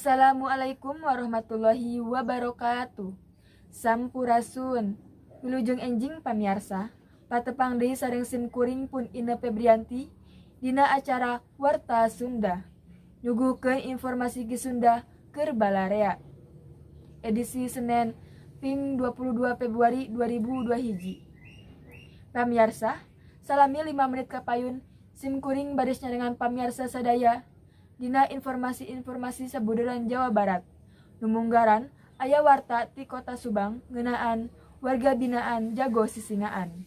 Assalamualaikum warahmatullahi wabarakatuh. Sampurasun. Wilujeng enjing, pamiarsa. Patepang deui sareng sim kuring pun Ine Febrianti dina acara Warta Sunda. Nyuguhkeun informasi Ki Sunda keur balarea. Edisi Senin ping 22 Februari 2002 hiji. Pamiarsa, salami 5 menit kapayun sim kuring bade nyarengan pamiarsa sadaya dina informasi-informasi sabudaran Jawa Barat. Nu munggaran aya warta ti Kota Subang ngeunaan warga binaan jago sisingaan.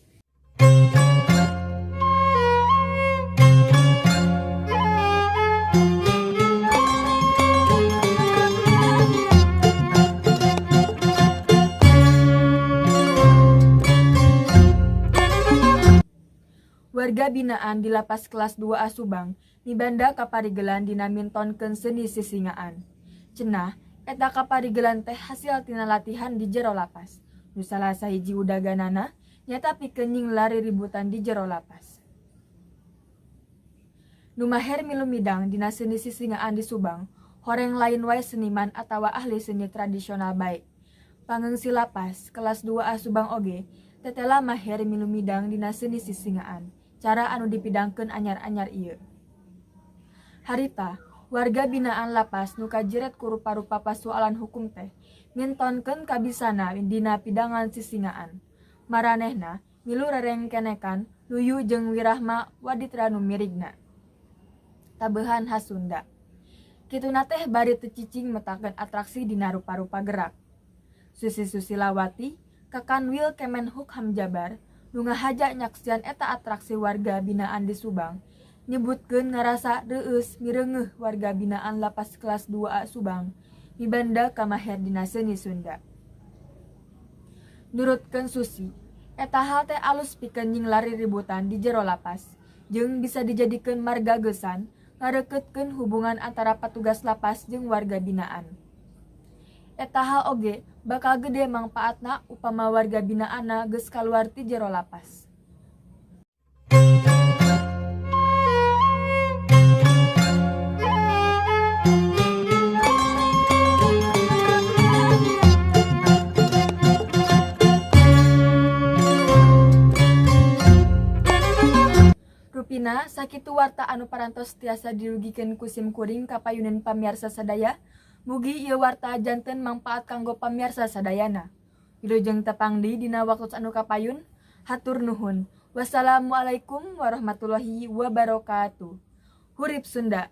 Warga binaan di Lapas Kelas 2A Subang mibanda kaparigelan dina mintonkeun seni sisingaan. Cenah eta kaparigelan teh hasil tina latihan di jero lapas. Nu salah sahiji udaganana nyaeta pikeun nyinglar riributan di jero lapas. Nu maher milu midang dina seni sisingaan di Subang horeng lain wae seniman atawa ahli seni tradisional bae. Pangengsi Lapas Kelas 2A Subang oge tetela maher milu midang dina seni sisingaan. Cara anu dipidangkeun anyar-anyar ieu. Harita, warga binaan lapas nu kajiret ku rupa-rupa pasualan hukum teh mintonkeun kabisana dina pidangan sisingaan. Maranehna milu rerengkenekan, luyu jeung wirahma waditra nu mirigna. Tabeuhan khas Sunda. Kituna teh bari teu cicing metakeun atraksi dina rupa-rupa gerak. Susi Susilawati, Kakanwil Kemenhukham Jabar, nu ngahaja nyaksian eta atraksi warga binaan di Subang, nyebutkeun ngarasa reueus mireungeuh warga binaan Lapas Kelas 2A Subang mibanda kamaher dina seni Sunda. Nurutkeun Susi, eta hal teh alus pikeun nyinglar riributan di jero lapas, jeung bisa dijadikeun marga geusan ngareuketkeun hubungan antara patugas lapas jeung warga binaan. Eta hal oge bakal gede mangpaatna upama warga binaanna geus kaluar ti jero lapas. Rupina sakitu warta anu parantos tiasa dilugikeun ku sim kuring ka payuneun pamiarsa sadaya. Mugi ieu warta janten mangpaat kanggo pamiarsa sadayana. Wilujeng tepang deui dina waktos anu kapayun. Hatur nuhun. Wassalamualaikum warahmatullahi wabarakatuh. Hurip Sunda.